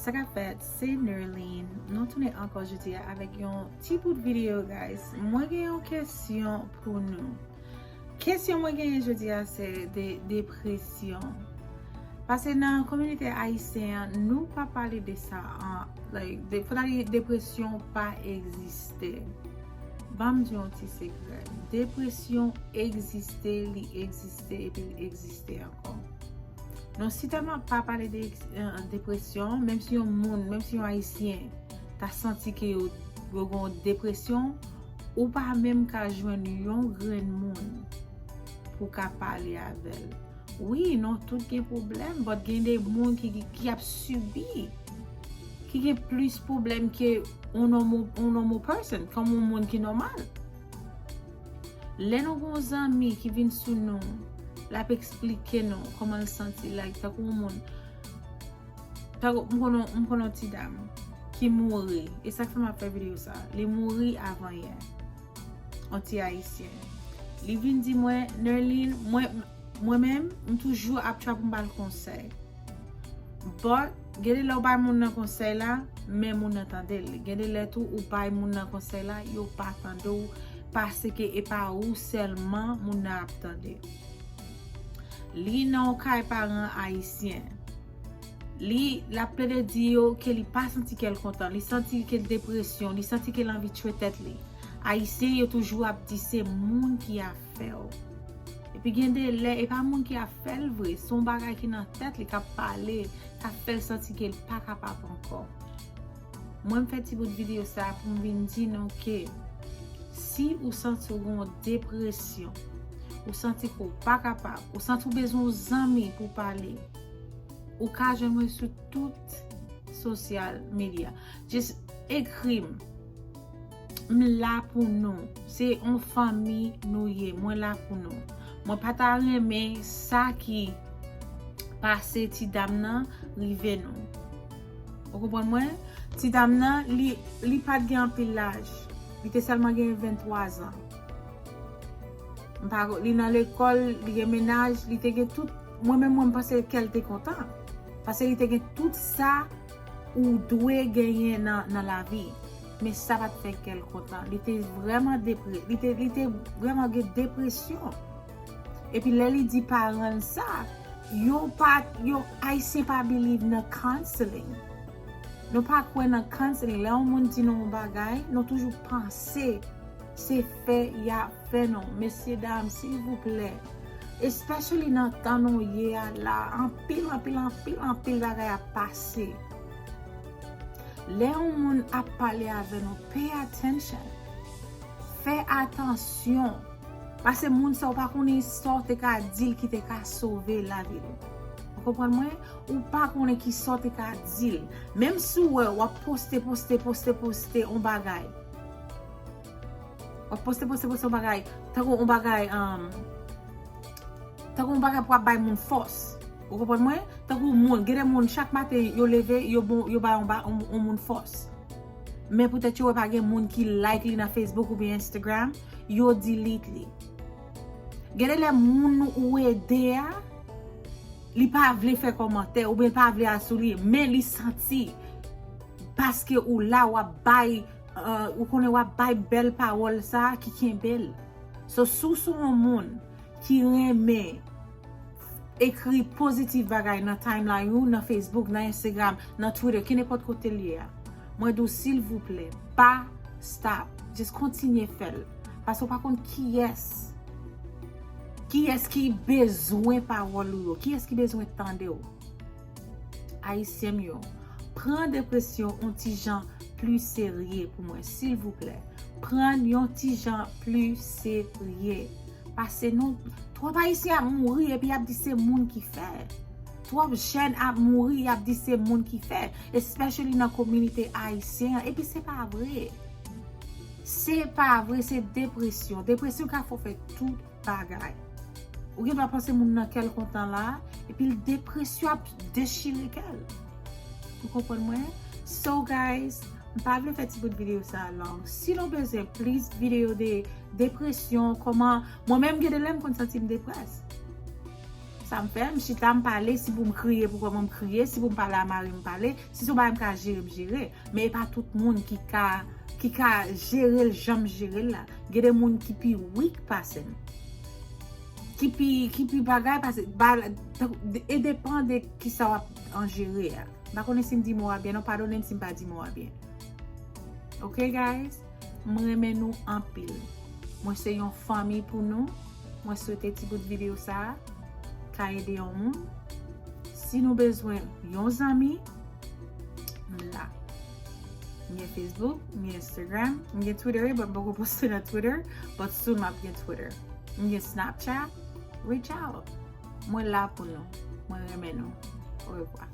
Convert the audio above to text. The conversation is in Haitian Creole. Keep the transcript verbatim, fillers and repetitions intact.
Sa k ap fèt, se Nerline. Nou tounen ankò jodi a avèk yon ti bout videyo, guys. Mwen gen yon kesyon pou nou. Kesyon mwen genyen jodi a se de depresyon. Paske nan kominote ayisyen an, nou pa pale de sa an, like, de, fò ta di depresyon pa egziste. Ban m di yon ti sekrè. Depresyon egziste, li egziste, epi li egziste ankò. Nou sitèlman pa pale de eks- eh, depresyon, menm si yon moun, menm si yon ayisyen ta santi ke yo, yo gen yon depresyon, ou pa menm ka jwenn yon grenn moun pou ka pale avè l. Wi, nou tout gen pwoblèm, but gen de moun ki, ki, ki ap sibi, ki gen plis pwoblèm ke yon normal, yon normal person, kòm yon moun ki nòmal. Lè nou gen yon zanmi ki vin sou nou, l ap eksplike nou kòman l santi, like, tankou yon moun, tankou, m konnen, m konnen yon ti dam ki mouri, e sa k fè m ap fè videyo sa, li mouri avan yè, yon ti ayisyen. Li vin di mwen, Nerline, mwen, mwen menm, m toujou ap try pou m ba l konsèy. But, gen de lè ou bay moun nan konsèy la, men moun nan tande l. Gen de lè tou, ou bay moun nan konsèy la, yo pa tande w, paske e pa ou sèlman moun nan ap tande. Li nan yon kay paran ayisyen. Li, l ap plede di yo ke li pa santi kè l kontan, li santi ke l depresyon, li santi ke l anvi tchwe tèt li. Ayisyen yo toujou ap di se moun ki ap fè w. Epi gen de lè, e pa moun ki ap fè l vre, se yon bagay ki nan tèt li k ap pale, k ap fè l santi ke l pa kapab ankò. Mwen, m fè ti bout videyo sa pou m vin di nou ke si ou santi w gen yon depresyon, ou santi ke w pa kapab, ou santi w bezwen yon zanmi pou pale, ou ka jwenn mwen sou tout sosyal medya. Just ekri m. M la pou nou. Se yon fanmi nou ye. Mwen la pou nou. Mwen pa ta renmen sa ki pase ti dam nan rive nou. Ou konprann mwen? Ti dam nan, li, li pa t gen anpil laj. Li te sèlman gen venntwa zan. M pa, li nan lekòl, li gen mennaj, li te gen tout. Mwen menm, mwen, m panse kè l te kontan. Paske li te gen tout sa ou dwe genyen nan, nan lavi. Men sa pa t fè kè l kontan. Li te vrèman depre-, li te, li te vrèman gen depresyon. Epi lè li di paran l sa, yo pa, yo, Ayisyen pa believe nan counseling. Nou pa kwè nan counseling. Lè yon moun di nou yon bagay, nou toujou panse se fè y ap fè nou. Mesye dam, silvouplè. Especially nan tan nou ye a la, anpil, anpil, anpil, anpil bagay ap pase. Lè yon moun ap pale avè nou, pay attention. Fè atansyon. Paske moun sa ou pa konnen sa w te ka di l ki te ka sove lavi l. Ou konprann mwen? Ou pa konnen ki sa w te ka di l. Menm si w wè w ap poste, poste, poste, poste yon bagay. W ap poste, poste, poste yon bagay. Tankou yon bagay, um, tankou yon bagay pou ap bay moun fòs. Ou konprann mwen? Tankou moun, gen de moun chak maten yo leve, yo bon, yo bay yon, ba- yon, yon moun fòs. Men poutèt yo wè pa gen moun ki like li nan Facebook oubyen Instagram, yo delete li. Gen de lè moun ou ede a, li pa vle fè kòmantè oubyen li pa vle al sou li, men li santi paske ou la, w ap bay, uh, ou konnen w ap bay bèl pawòl sa ki kenbe l. So, si w se yon moun ki renmen ekri pozitif bagay nan timeline ou, nan Facebook, nan Instagram, nan Twitter, ki nenpòt kote l ye a, mwen di w, silvouplè, pa stop. Just kontinye fè l. Paske w pa konn kiyès, kiyès ki bezwen pawòl ou yo, kiyès ki bezwen tande w. Ayisyen m yo, pran depresyon yon ti jan pli serye pou mwen, silvouplè. Pran yon ti jan pli serye. Paske nou, twòp Ayisyen ap mouri epi y ap di se moun ki fè. Twòp jèn ap mouri, y ap di se moun ki fè. Especially nan kominote ayisyen an. Epi se pa vre. Se pa vre, se depresyon. Depresyon ka fè w fè tout bagay. Ou gen dwa panse moun nan kè l kontan la, epi l depresyon ap dechire kè l. Ou konprann mwen? So, guys, m pa vle fè ti bout videyo sa a long. Si nou bezwen plis videyo de depresyon, kòman, mwen menm gen de lè m konn santi m deprès. Sa m fè, m chita, m pale, si pou m kriye, pou kòman m kriye, si pou m pale a mari m pale, si se yon bagay m ka jere, m jere. Men e pa tout moun ki ka, ki ka jere l jan m jere l la. Gen de moun ki pi weak pase m. Ki pi, ki pi bagay pase, ba, e depan de kisa w ap anjere a. M pa konnen si m di mo a byen, non, padone m si m pa di mo a byen. Ok, guys? Mwen renmen nou anpil. Mwen se yon fanmi pou nou. Mwen swete ti bout videyo sa a ka ede yon moun. Si nou bezwen yon zanmi, m la. M gen Facebook, m gen Instagram, m gen Twitter, but m poko poste nan Twitter, but soon m ap gen Twitter. M gen Snapchat, reach out. Mwen la pou nou. Mwen renmen nou. Orevwa.